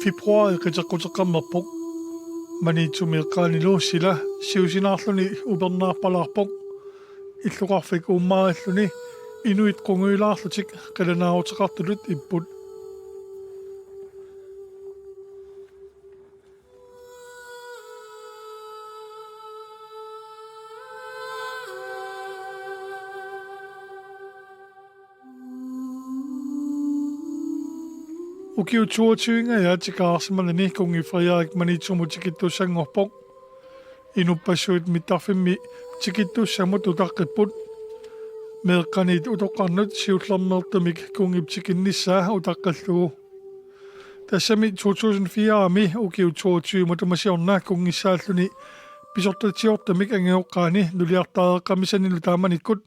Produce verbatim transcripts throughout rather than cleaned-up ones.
Februaari qiteqquteqqammerpoq. Maniitsumi eqqaanilu sila siusinaarluni upernaarpalaarpoq. Illoqarfik uummaarilluni inuit qungujulaarlutik qilanaaruteqartutut ipput. Ukiut toogtyve-ingajaat tikaarsimanani kunngi Frederik Maniitsumut tikittussanngorpoq. Inuppassuit mittarfimmi tikittussamut utaqqipput. Meeqqaniit utoqqarnut siullermeertumik kunngip tikinnissaa utaqqillugu. Tassami to tusind fire-mi ukiut toogtyve matuma siorna kunngissaalluni pisortatsiortumik angajoqqaani nuliartaareqqamisanilu taamanikkut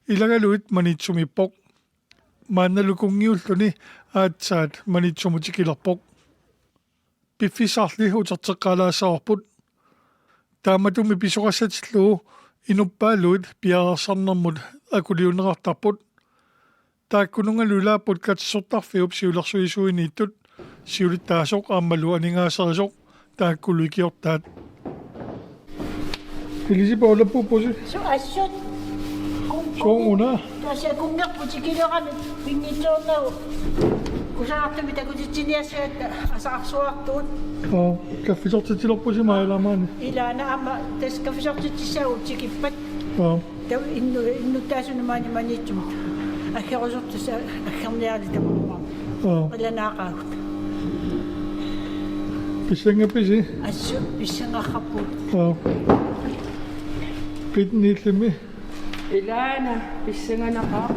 ilagalugit Maniitsumiippoq. Maannalu kunngiulluni aatsaat Maniitsumut tikilerpoq. Piffissarli uterteqqaalaassavarput. Taamatumi pisoqassatillugu inuppaaluit piareersarnermut akuliunneqartarput. Taakkunungalu ilaapput katersortarfiup siulersuisuiniittut, siulittaasoq aammalu aningaaserisoq, taakkulu ikiortaat. Elisabeth, ulappuuppusi. Su-, assut. Kun-, Sooruna? Tassa kunngerput tikilerami pinngitsoornagu. Kusanartumik takutitsiniassagatta asaqarsuartugut. Aa, kaffisortitsilerpusi maani ilaamaani. Ilaana aamma tassa kaffisortitsissaagut tikippat. Aa. Taava innu-, innuttaasunut maani Maniitsumut. Aggerusortissat aggerniarli tamarluarmi. Aa. Qilanaaqaagut. Pissangappisi? Assut, pissangarput. Aa. Qitniillimi? Ilaana pissanganaqaaq.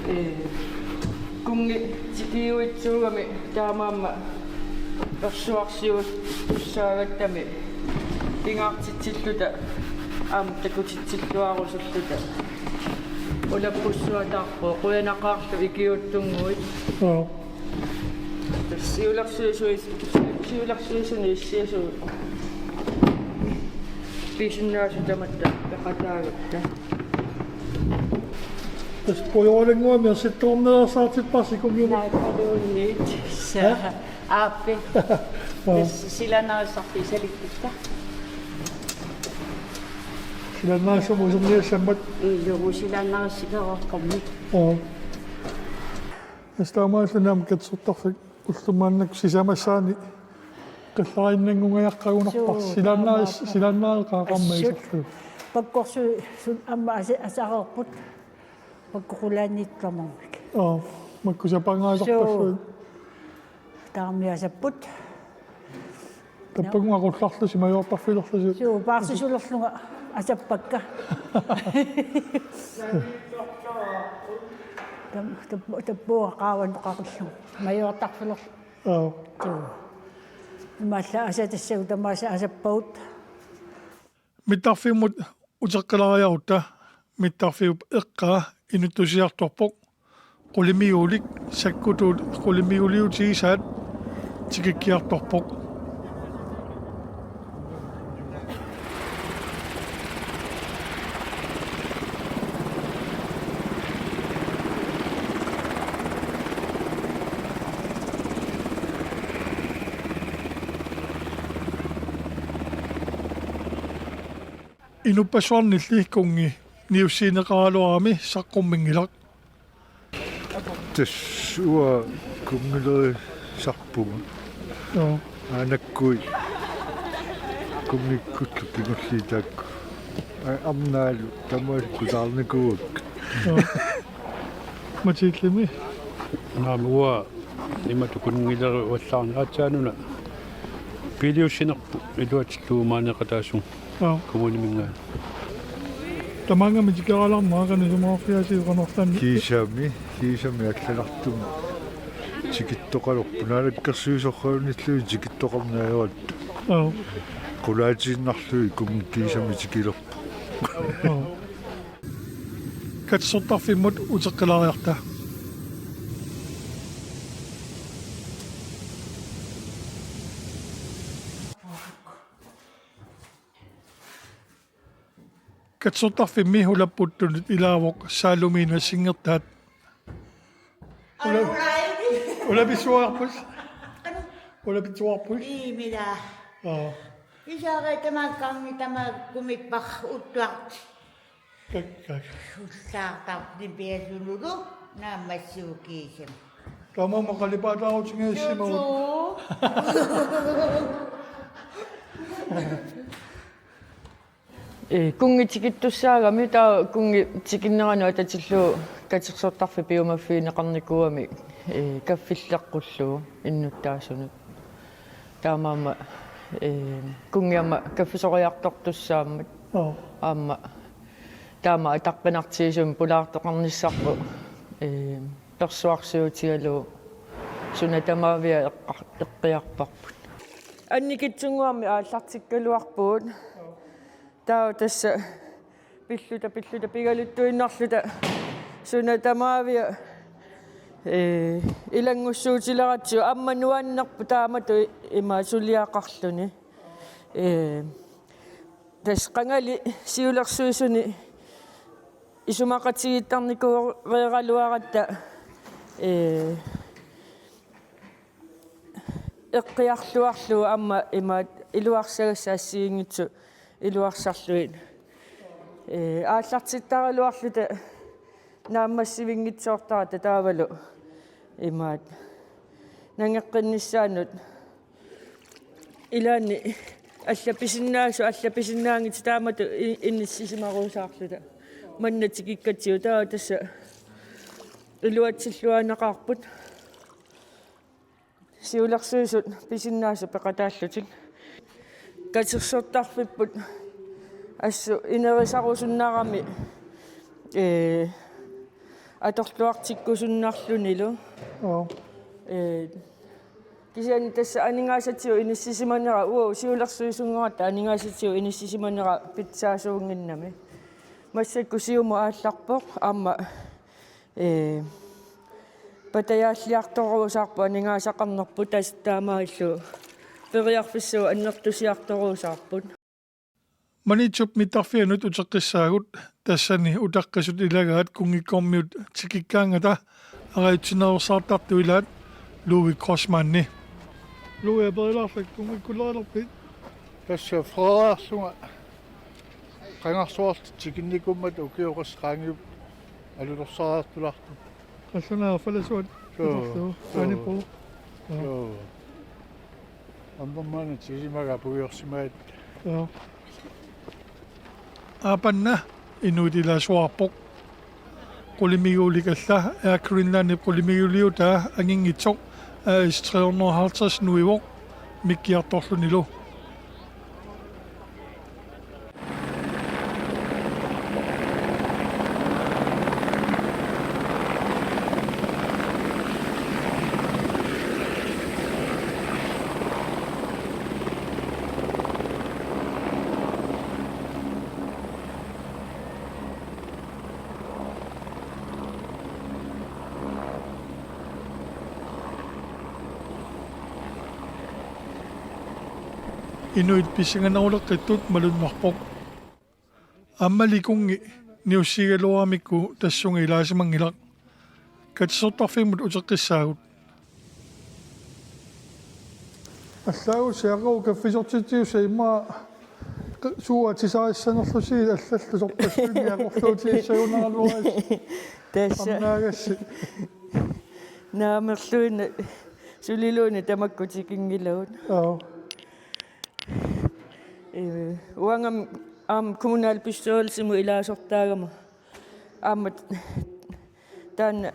Ee, kunngi tikiuitsuugami taamaammat persuarsiutussaagattami pingaartitsilluta aamma takutitsilluarusulluta. Ulappussuataarpoq, qujanaqaarlu ikiuuttunnguit. Aa. Siulersuisui-, siulersuisuni issiasugut. Pisinnaasut tamatta peqataagatta. Tassa pujoralannguami ersittoorneersaartipparsi kunngiunik. Naappaluunniit. Sa-, Aa? Aappi. Aa. Tassa silaannarissarput salikkutta. Silaannarissarput iserniassammat. Illugu silaannarissilereerpummi. Aa. Tassa taamaalilluni aamma katersortarfik ulloq maannakkut sisamassaani qillariinnanngungajaqqagunarparsi. Suu, silaannaris-, taamaappa. Silaannareqaaq aamma. Assut. Iserlugu. Pakkorsuisut aamma asa-, asareerput. Pakkoqulaanniit tamarmik. Aa, makku sapaangaasarpassuit. Suu. Taarmiasapput. Tappagu aqullarlusi majuartarfilerlusi. Suu, paarsisulerlunga asappakka. Tam-, tap-, tappuga qaavani qaqillunga. Majuartarfilerlu. Aa. Suu. Imaallaat asatassagut tamaasa asappagut. Mittarfimmut uteqqilaariarutta mittarfiup eqqaa inuttusiartorpoq. Qulimiguulik sakkutuut qulimiguuliutigisaat tikikkiartorpoq. Inuppassuarnilli kunngi niussiineqaraluarami saqqumminngilaq. Tassa uanga kunngilerisarpunga. Joo. Aanakkui kunngikkullu kingulliit taakku. Aa, arnaalu tamaasa kutaarnikuuakka. Joo. Mathildemi? Naamik, uanga imatut kunngilerivallaarnanga, aatsaannguaq biiliussinerput iluatsillugu maaniiqataasunga. Aa. Kommuniminngaanniit. Tamaangami tikeraalaarnanga, qanoq isumaqarfigaasiuk qanortaanni? Kiisami, kiisami allanartumik tikittoqalerpoq. Naalakkersuisoqarnilluunniit tikittoqarneq ajoratta. Aa. Qulaatiinnarlugit kunngi kiisami tikilerpoq. Aa. Katersortarfimmut uteqqilaariarta. Katersortarfimmi ulapputtunut ilaavoq Saalumiina Singertaat. Ula-, ulapissuarput. Ulapitsuarput. Iimila. Aa. Isaare tamakkaanni tamakkumippaq uttuarti. Kak, kak. Ullaartarni piasululu naammassiukiisima. Taamaammat qalipaataarutigiissimagut. Suu. Ee, kunngi tikittussaagami taava kunngi tikinneranut atatillugu katersortarfik piumaffigineqarnikuugami, ee, kaffilleqqullugu innuttaasunut. Taamaammat, ee, kunngi aamma kaffisoriartortussaammat. Joo. Aamma taama ataqqinartigisumik pulaartoqarnissarput, ee, persuarsiutigalugu suna tamaavia eqqa-, eqqiarparput. Annikitsunnguamik aallartikkaluarpugut. Taava tassa pilluta, pilluta, pigaluttuinnarluta suna tamaavia, ee, ilanngussuutileratsigu aamma nuannerpoq taamatut ima suliaqarluni. Ee, tassa qangali siulersuisuni isumaqatigiittarnikuureeraluaratta, ee, eqqiarluarlugu aamma imaat iluarsagassat assigiinngitsut iluarsarlugit. Ee, aallartittaraluarluta naammassivinngitsoortaratta taavalu imaat nangeqqinnissaannut. Ilaanni alla pisinnaasut, alla pisinnaanngitsut taamatut i-, inissisimarusaarluta. Manna tikikkatsigu taava tassa iluatsilluinnaqaarput. Siulersuisut pisinnaasut peqataallutik. Katersortarfipput assut inerisarusunnarami, ee, atorluartikkusunnarlunilu. Joo. Ee, kisianni tassa aningaasatigut inissisimanera, uagut siulersuisunngorutta aningaasatigut inissisimanera pitsaasuunnginnami. Massakkut siumut aallarpoq aamma, ee, patajaalliartoruusaarput aningaasaqarnerput, tassa taamaallu periarfissat annertusiartoruusaarput. Maniitsup mittarfianut uteqqissaagut, tassani utaqqisut ilagaat kunngikkormiut tikikkaangata arajutsinerorsaartartut, ilaat Ludvig Kreutzmanni. Ludvig, aperilaarlak, kunngikkulereerpit? Tassa Frederikslunga qangarsuarli tikinnikuummat ukioqassaq qaangiuppat alutorsariartulaartoq. Qallunaat falasuat. Suu. Utorlu. Suu. Aanipu. Joo. Joo. Ammarmaana tikisimagaat puiorsimaat. Joo. Aapanna inuit ilaasuarpoq. Qulimiguulik alla Air Greenlandip qulimiguuliutaa anginngitsoq A S tre hundrede og halvtreds nuivoq mikkiartorlunilu. Inuit pissanganeruleqqittut malunnarpoq. Aammali kunngi niussigaluaramikku tassunga ilaasimanngilaq. Katersortarfimmut uteqqissaagut. Allaagu Siaqagu kaffisortitsisusi immaqa suut atisarissanerlusigit allallu sorpassuit niaqorluutigissagunaraluaritsi. Tassa. Amnaagassi. Naamerluinnaq suliluunniit tamakku tikinngilagut. Joo. Ee, uangami aamma kommunalbestyrelsimut ilaasortaagama aamma taanna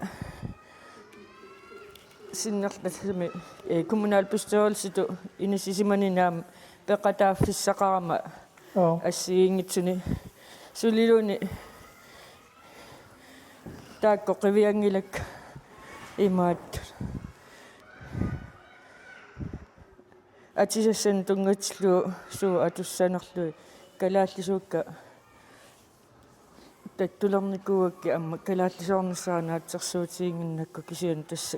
sinnerlassami, ee, kommunalbestyrelsitu inissisimanini aamma peqataaffissaqarama. Joo. Assigiinngitsuni suliluunniit taakku qivianngilakka imaat. Atisassanut tunngatillugu suut atussanerlugit kalaallisuukka tattulernikuugakkit aamma kalaallisoornissaat naatsorsuutiginnginnakku kisianni tassa.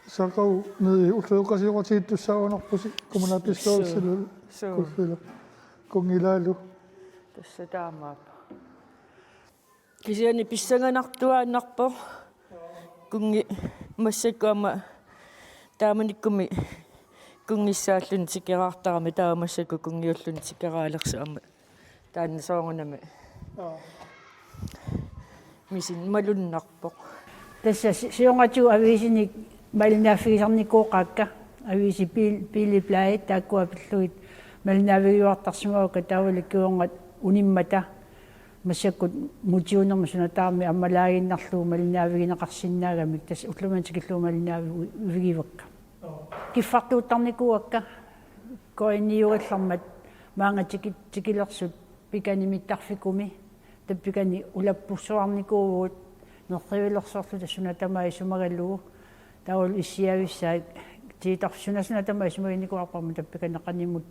Siaqagu ned i ulluikkasiuqatigiittussaagunarpusi kommunalbestyrelsilu. Suu. Suu. Kullila. Kunngilaalu. Tassa taamaappoq. Kisianni pissanganartuaannarpoq. Kunngi massakkut aamma Taamanikkumi kunngissaalluni tikeraartarami taava massakkut kunngiulluni tikeraalersoq aamma taanna soorunami. Joo. Misin malunnarpoq. Tassa si-, siornatigut aviisinik malinnaaffigisarnikuugaakka. Aviisi Bil-, Billedbladet taakkua pillugit malinnaavigiuartarsimavakka taavalu kingorna unimmata. Massakkut mutiunermik sunataarmi ammalaaginnarlugu malinnaavigineqarsinnaagamik tassa ullumimut tikillugu malinnaavigivakkit. Kiffartuuttarnikuuakka K N I-ugallarmat maanga tiki-, tikilersut pikani mittarfikkumi tappikani ulappussuarnikuuvugut nerrivilersorluta suna tamaat isumagalugu taavalu issiavissaat tiitar-, suna suna tamaat isumaginnikuuarpara tappikani qanimut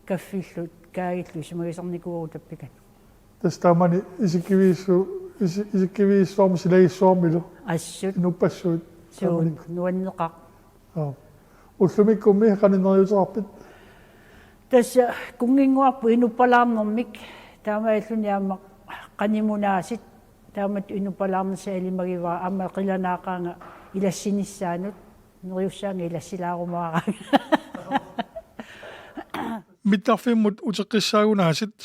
kaffillu kaagillu isumagisarnikuuvugut tappikani. Tassa taamani isikkivigissu-, isi-, isikkivigissuarmi silagissuarmilu. Assut. Inuppassuit. Suu, taamani. Nuanneqaaq. Joo. Ullumikkummi qanoq neriuuteqarpit? Tassa kunnginnguarput inuppalaarnermik taamaalilluni aamma qanimunaasiit taamatut inuppalaarnissaq ilimagivara aamma qilanaaqaanga ilassinissaanut neriussaanga ilassilaarumaaraanga. Mittarfimmut uteqqissaagunaasit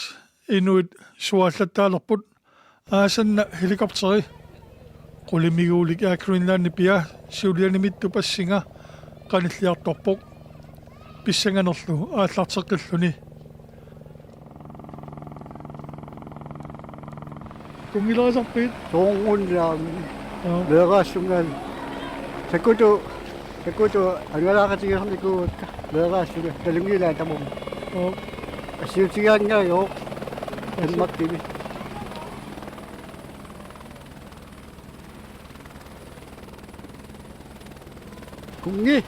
inuit suaallattaalerput aasanna helikopteri qulimiguulik Air Greenlandip pia siulianimittup assinga qanilliartorpoq pissanganerlu aallarteqqilluni. Kunngilerisarpit? Soorunami. Joo. Meeraassunga. Takutu, takutu angalaaqatigisarnikuuakka meeraassunga. Nalunngilaat tamarmik. Joo. Assiutigaanngajooq. Assi-, Danmarkimi. Kunngi.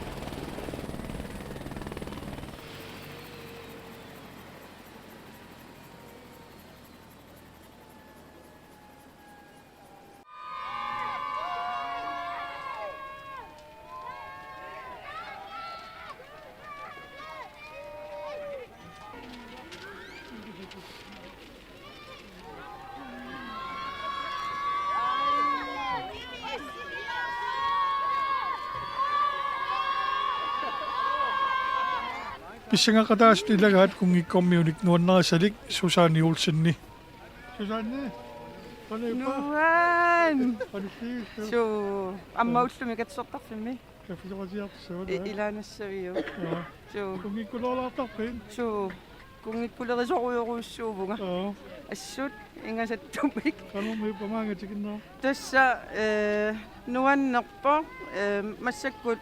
Pissangaqataasut ilagaat kunngikkormiunik nuannarisalik Susanne Olsenip. Susanne, qanoq ippa? Nuann'. Qanoq ippa? Suu, aamma ullumi katersortarfimmi. Kaffisoqatigiartussaavat. I-, ilaannassavigooq. Joo. Suu. Kunngikkulerilaartarpit? Suu. Kunngikkulerisorujorujussuuvunga. Joo. Assut ingasattumik. Qanormi ippa maanga tikinneq? Tassa, eh, nuannerpoq, eh, massakkut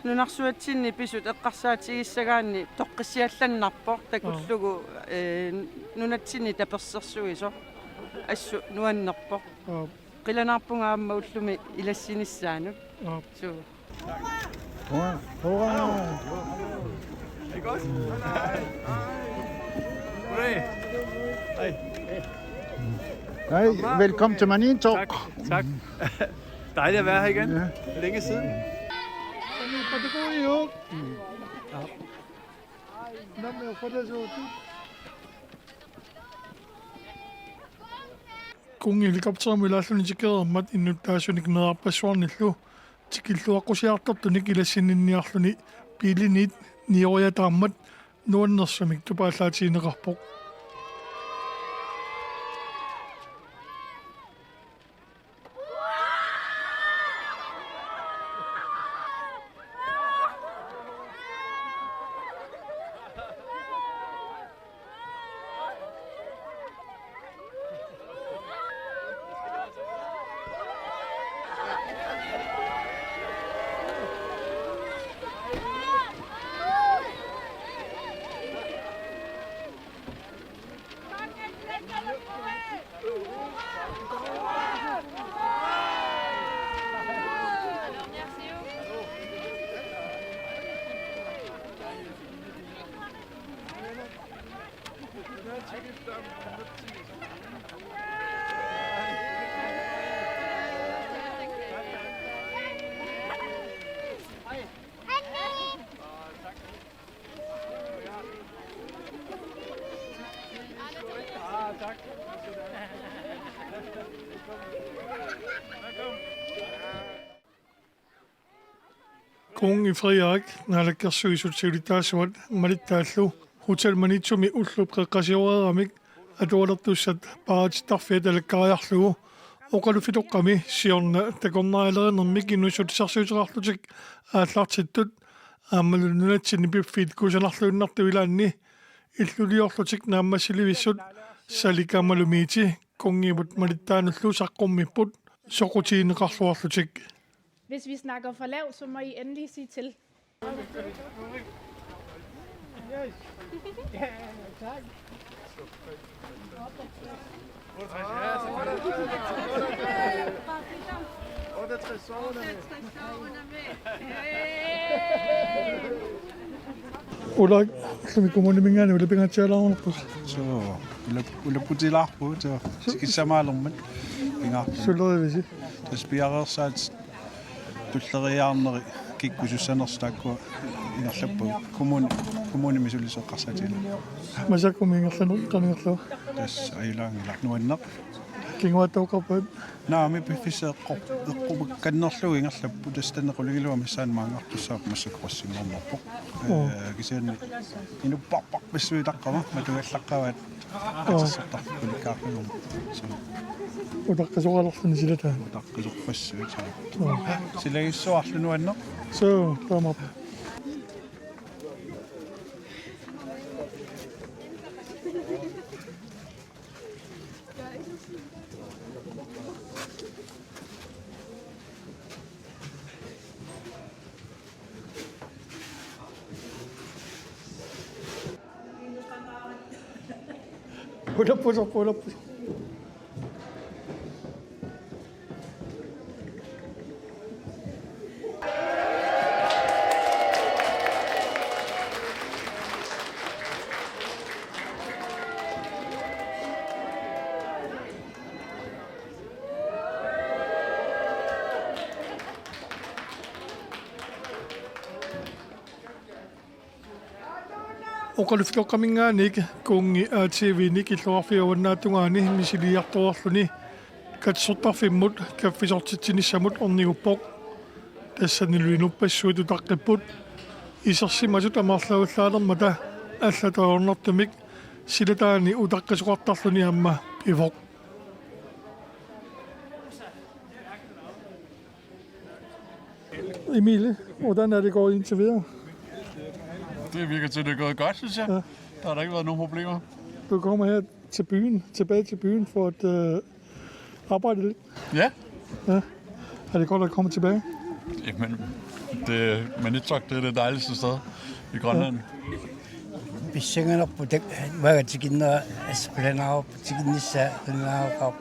nunarsuatsinni pisut eqqarsaatigissagaanni toqqissiallannarpoq takullugu, eh, nunatsinni tapersersuisoq. Assut nuannerpoq. Aap. Qilanaarpunga aamma ullumi ilassinissaanut. Aap. Suu. Hurra, hurra. Hej. Hej, velkommen til Marientorv. Tak, tak. Dejligt at være her igen. Ja. Længe siden. Kunngi helikopterimut ilaalluni tikereermat innuttaasunik meerarpassuarnillu tikilluaqqusiartortunik ilassinninniarluni biilinit nioriataarmat nuannersumik tupaallaatigineqarpoq. Kunngi Frederik naalakkersuisut siulittaasuat malittaallu Hotel Maniitsumi ullup qeqqasioreeramik atualertussat paaratittarfiat alakkariarlugu oqaluffitoqqami siorna takornarialerinermik inuussutissarsiuteqarlutik aallartittut aammalu nunatsinni piffiit kusanarluinnartut ilaanni illuliorlutik naammassilivissut Salik aammalu Miiti kunngimut malittaanullu saqqummipput soqutigineqarluarlutik. Hvis vi snakker for lavt, så må I endelig sige til. Ulak, ullumi kommuniminngaanniit ulapingaatsialaarnerput. Suu, ulap-, ulapputilaarpugut, suu, tikissamaalermat pingaartumik. Sulerivisi? Tassa piareersaatit tulleriiaarneri kikkusussanersut taakkua ingerlappagut. Kommuni-, kommunimi sulisoqarsaatigilaarput. Masakkummi ingerlaneq qanoq ingerlava? Tassa ajulaanngilaq nuanneq. Kinguaattooqqarpat? Naamik, piffissaq eqqor-, eqqukkannerlugu ingerlapput, tassa taanna qulingiluat missaani maanngartussaapput massakkut qassinngornerpoq. Oo. Ee, kisianni inuppassuit taqqama matugallaqqavaat. Oo. Atissortarfik ulikkaarfiguma. Suu. Utaqqisoqalerluni silataani. Utaqqisorpassuit suu. Oo. Silagissuarlu nuanneq. Suu, taamaappoq. Ulappuserput, ulappuserput. Oqaluffitoqqaminngaanniit Kunngi A T V-nik illoqarfiup avannaatungaani misiliiartoreerluni katersortarfimmut kaffisortitsinissamut orniguppoq. Tassanilu inuppassuit utaqqipput. Isersimasut amerlavallaarmata allatut ajornartumik silataani utaqqisoqartarluni aamma pivoq. Emil, hvordan er det gået indtil videre? Det virker til, det er gået godt, synes jeg. Ja. Der har der ikke været nogen problemer. Du kommer her til byen, tilbage til byen for at øh, arbejde lidt. Ja. Ja. Er det godt at komme tilbage? Jamen, det, Maniitsoq, det er det dejligste sted i Grønland. Pissanganarpoq tak-, maga tikinna-, as-, qilanaarpoq tikinnissaa, qilanaarpoq.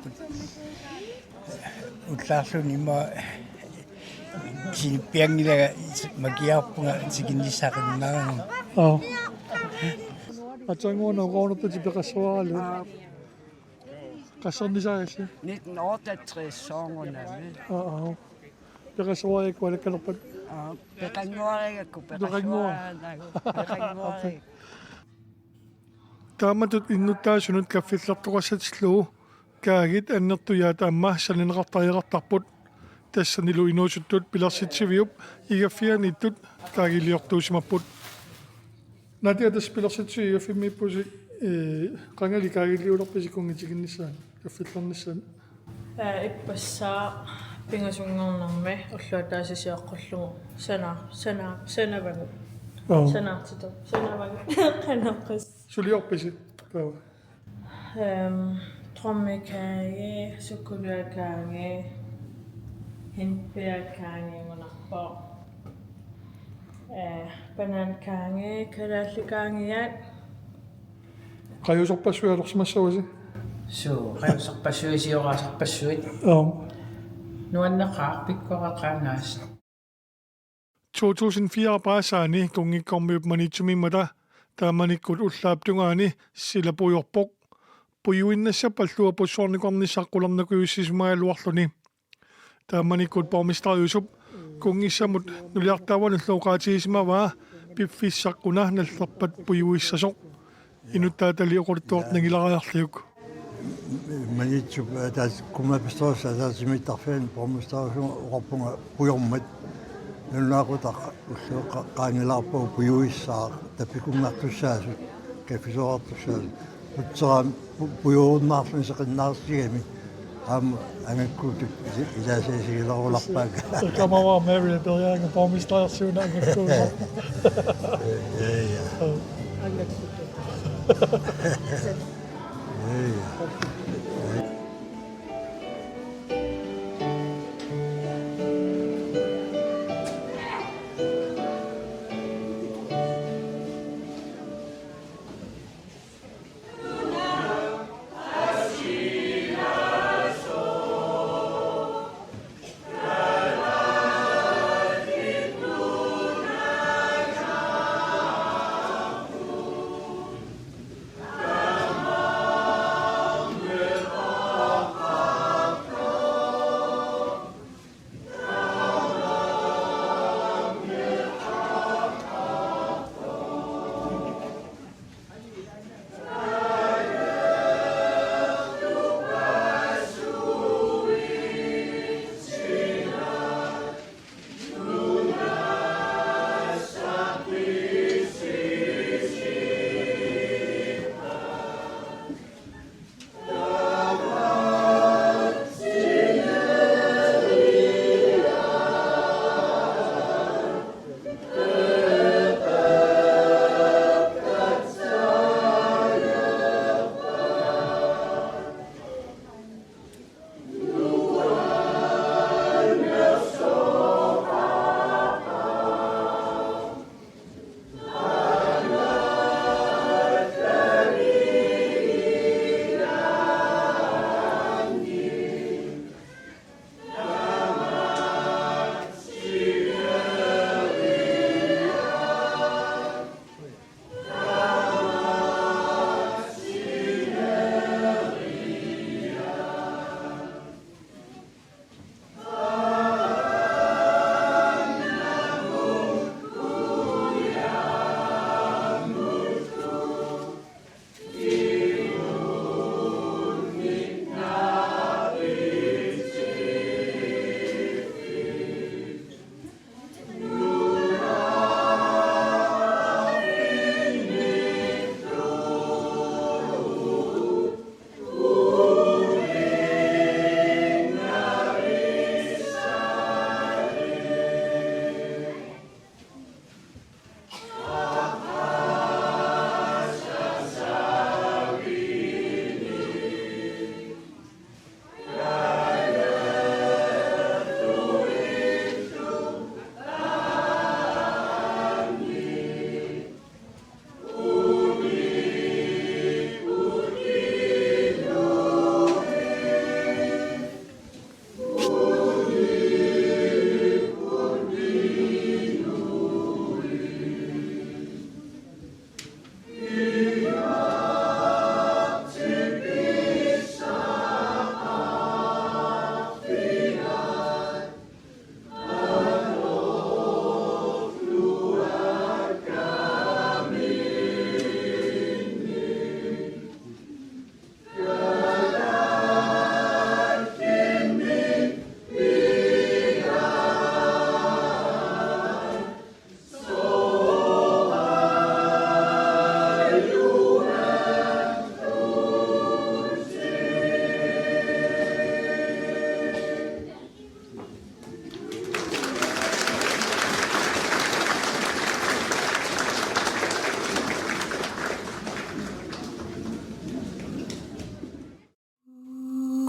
Ullaarluni immaqa sinippianngilara makiarpunga tikinnissaa qilanaarama. Aa. Aatsaannguaq oqarnerput peqassuaralu. Aa. Qassernisaagassi? Nitten otteogtres soorunami. Aa, aa. Peqassuariakku alakkalerpat? Aa, peqannguarigakku, peqannguara-, peqassuaannagu. Peqannguarigakku. Taamatut innuttaasunut kaffillertoqassatillugu kaagit annertujaat aamma sananeqartariaqartarput. Tassanilu inuusuttut pilersitsiviup igaffianiittut kaagiliortuusimapput. Nadia, tassa pilersitsisut igaffimmiippusi, ee, qangali kaagiliulerpisi Kunngi tikinnissaanut, kaffillernissaanut? Ee, ippassaq pingasunngornermi ulloq ataaseq sioqqullugu sana-, sana-, sanavagut. Aa. Sanaartitut. Sanavagut. Qanoq oqas-. Suliorpisi? Taava. Øhm, trommekage, sukkaluakage, hindbærkage, ngunarpoq. Øh, banankage, kalaallit kaagiat. Qajusorpassuit atorsimassavasi? Suu, qajusorpassuit, sioraasarpassuit. Aap. Nuanneqaaq, pikkoreqaanngaas. To tusind fire paasaani Kunngikkormiut Maniitsumiimmata taamanikkut ullaap tungaani sila pujorpoq. Pujuinnassappallu apussuarnikuarnissaq qularnakujuussisimagaluarluni. Taamanikkut borgmesteriusup Kunngissamut nuliartaavanullu oqaatigisimavaa piffissaq una nallerpat pujuissasoq. Inuttaatali oqaluttuartut nangilaariarliuk. Maniitsup ataas-, kommunalbestyrelsip ataatsimiittarfiani borgmesteriusunga oqarpunga pujormat. Nalunaaqutaq ulloq qa-, qaangilaarpagut pujuissaaq, tapikunnartussaasut, kaffisoorartussaasut. Utseramik pu-, pujorunnaarluni seqinnaarsigami aamma angakkuutut ila-, ilaasa isigilerularpaakka. Kamava Mary periaanga borgmestersiuna angakkuusoq. Ja, ja. Ja, ja.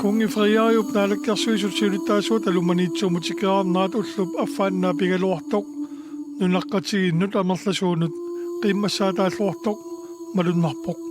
Kunngi Frederiup naalakkersuisut siulittaasuat Alummaniitsuumut tikeraarnerat ullup affaannaa pigaluartoq nunaqqatigiinnut amerlasuunut qiimmassaataalluartoq malunnarpoq.